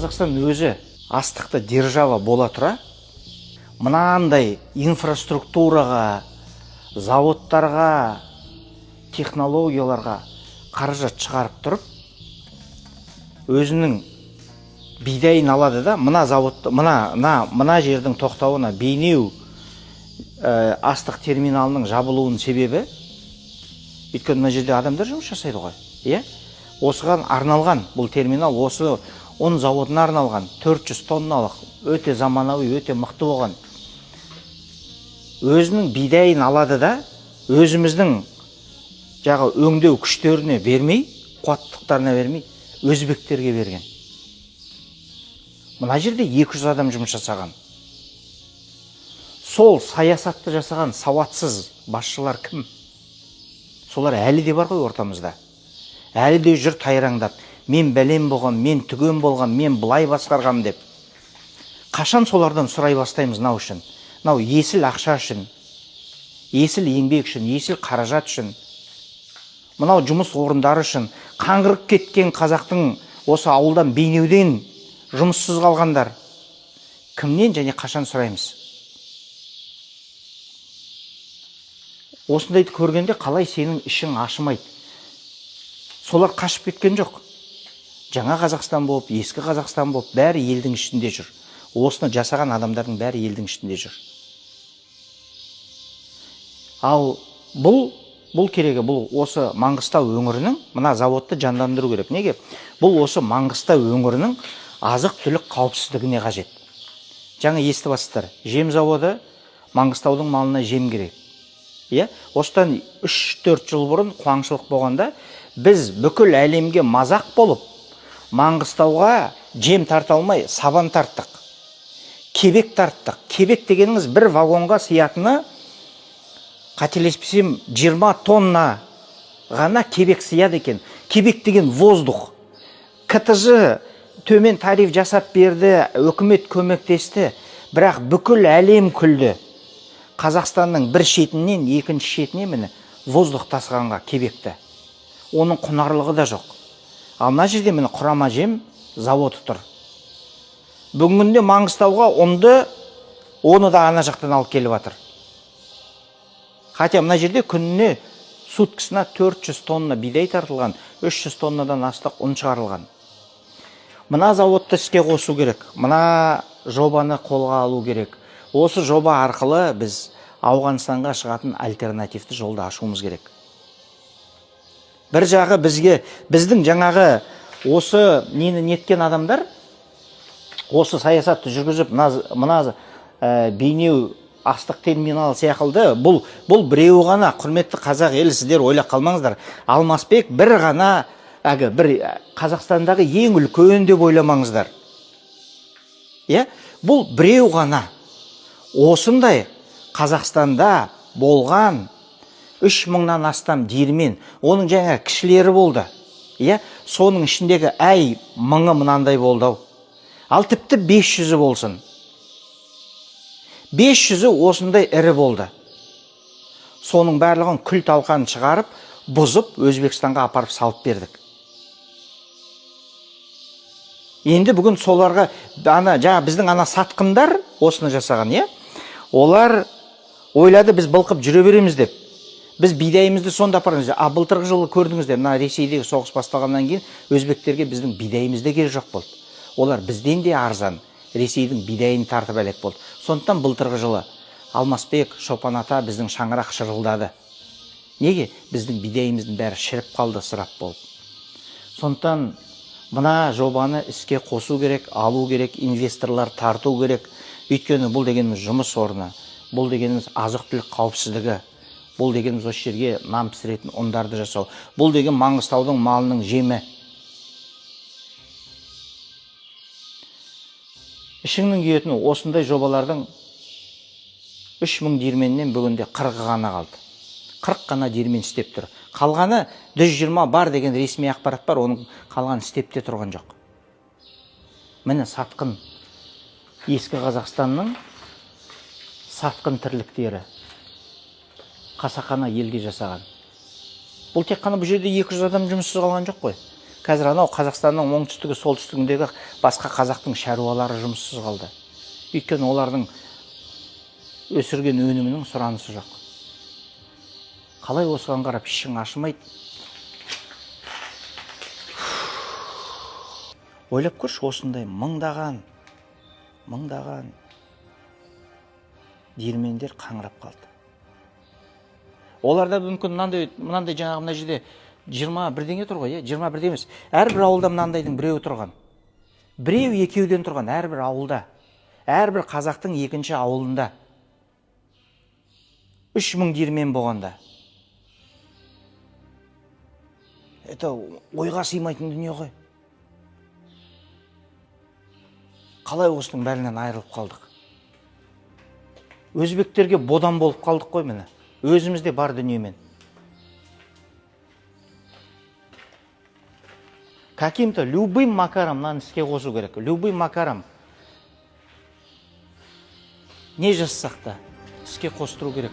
Қазақстан өзі астықты держава бола тұра, мынандай инфраструктураға, заводтарға, технологияларға қаражат шығарып тұрып, өзінің бидайын алады да, мына заводты, мына жердің тоқтауына, Бейнеу астық терминалының жабылуының себебі, өйткені мына жерде адамдар жұмыс жасайды ғой, иә? Осыған арналған бұл терминал, осы ұн заводына арналған 400 тонналық, өте заманауи, өте мықты болған. Өзінің бидайын алады да, өзіміздің жағы өңдеу күштеріне бермей, қуаттықтарына бермей, өзбектерге берген. Мына жерде 200 адам жұмыс жасаған. Сол саясатты жасаған сауатсыз басшылар кім? Солар әлі де бар ғой ортамызда. Әлі де жүр тайраңдап, мен бәлем болған, мен түген болған, мен былай басқарғам деп. Қашан солардан сұрай бастаймыз мынау үшін? Мынау есіл ақша үшін, есіл еңбек үшін, есіл қаражат үшін, мынау жұмыс орындары үшін, қаңғырып кеткен қазақтың осы ауылдан, Бейнеуден жұмыссыз қалғандар кімнен және қашан сұраймыз? Осындайды көргенде қалай сенің ішің ашымайды? Солар қашып кеткен жоқ. Жаңа Қазақстан болып, ескі Қазақстан болып, бәрі елдің ішінде жүр. Осыны жасаған адамдардың бәрі елдің ішінде жүр. Ал бұл керегі, бұл осы Маңғыстау өңірінің мына заводты жандандыру керек. Неге? Бұл осы Маңғыстау өңірінің азық-түлік қауіпсіздігіне қажет. Жаңа естіп жатсыздар, жем заводы, Маңғыстаудың малына жем керек. Иә? Осыдан 3-4 жыл бұрын қуаңшылық болғанда біз бүкіл әлемге мазақ болып, Маңғыстауға жем тарта алмай сабан тарттық. Кебек тарттық. Кебек дегеніңіз бір вагонға сыятыны, қателеспесем, 20 тонна ғана кебек сыяды екен. Кебек деген воздух. КТЖ төмен тариф жасап берді, үкімет көмектесті, бірақ бүкіл әлем күлді. Қазақстанның бір шетінен екінші шетіне міне воздух тасығанға кебекті. Оның құнарлығы да жоқ. Ал мына жерде міне құрама жем заводы тұр. Бүгінгі күнде Маңғыстауға ұнды, оны да ана жақтан алып келіп жатыр. Хотя мына жерде күніне суткасына 400 тонна бидай тартылған, 300 тоннадан астық ұн шығарылған. Мына заводты іске қосу керек, мына жобаны қолға алу керек. Осы жоба арқылы біз Ауғанстанға шығатын альтернативті жолды ашуымыз керек. Бір жағы бізге, біздің жаңағы осы нені неткен адамдар, осы саясатты жүргізіп, мына Бейнеу астық терминалы сияқты, бұл біреуі ғана, құрметті қазақ елі, сіздер ойлап қалмаңыздар. Алмасбек бір ғана, әлгі бір Қазақстандағы ең үлкен деп ойламаңыздар. Иә? Бұл біреу ғана. Осындай Қазақстанда болған 3000-нан астам диірмен, оның жаңа кішілері болды. Иә? Соның ішіндегі әй мыңы мынандай болды ау. Ал тіпті 500-і болсын. 500-і осындай ірі болды. Соның барлығын күл талқан шығарып, бұзып, Өзбекстанға апарып салып бердік. Енді бүгін соларға ана жаңа біздің ана сатқындар осыны жасаған, иә? Олар ойлады, біз былқып жүре береміз деп. Біз бидайымызды сонда апарамыз. А былтырғы жылы көрдіңіздер, мына Ресейдегі соғыс басталғаннан кейін өзбектерге біздің бидайымыз да керек жоқ болды. Олар бізден де арзан Ресейдің бидайын тартып әлек болды. Сондықтан былтырғы жылы Алмасбек, Шопан ата, біздің шаңырақ шырылдады. Неге? Біздің бидайымыздың бәрі шіріп қалды, ысырап болып. Сондықтан мына жобаны іске қосу керек, алу керек, инвесторлар тарту керек. Өйткені бұл дегеніміз жұмыс орны, бұл дегеніміз азық-түлік қауіпсіздігі, бұл дегеніміз осы жерге нан пісіретін ұндарды жасау, бұл деген Маңғыстаудың малының жемі. Ішіңнің күйетіні осындай жобалардың 3000 диірменнен бүгінде 40 ғана қалды. 40 қана диірмен істеп тұр. Қалғаны 120 бар деген ресми ақпарат бар, оның қалғаны істеп те тұрған жоқ. Міне сатқын ескі Қазақстанның сатқын тірліктері қасақана елге жасаған. Бұл тек қана бұл жерде 200 адам жұмыссыз қалған жоқ қой. Қазір анау Қазақстанның оңтүстігі, солтүстігіндегі басқа қазақтың шаруалары жұмыссыз қалды, өйткені олардың өсірген өнімінің сұранысы жоқ. Қалай осыған қарап ішің ашымайды? Ойлап көрші, осындай мыңдаған мыңдаған диірмендер қаңырап қалды. Оларда мүмкін мынандай мынандай жаңағы мына жерде 20 бірдеңе тұр ғой, иә, 20 бірдеңе емес, әрбір ауылда мынандайдың біреуі тұрған, біреу екеуден тұрған әрбір ауылда, әрбір қазақтың екінші ауылында 3000 диірмен болғанда, это ойға сыймайтын дүние ғой. Қалай осының бәрінен айырылып қалдық? Өзбектерге бодан болып қалдық қой, міне, өзімізде бар дүниемен. Каким-то любым макаром мынаны іске қосу керек, любым макаром, не жасасақ та іске қостыру керек.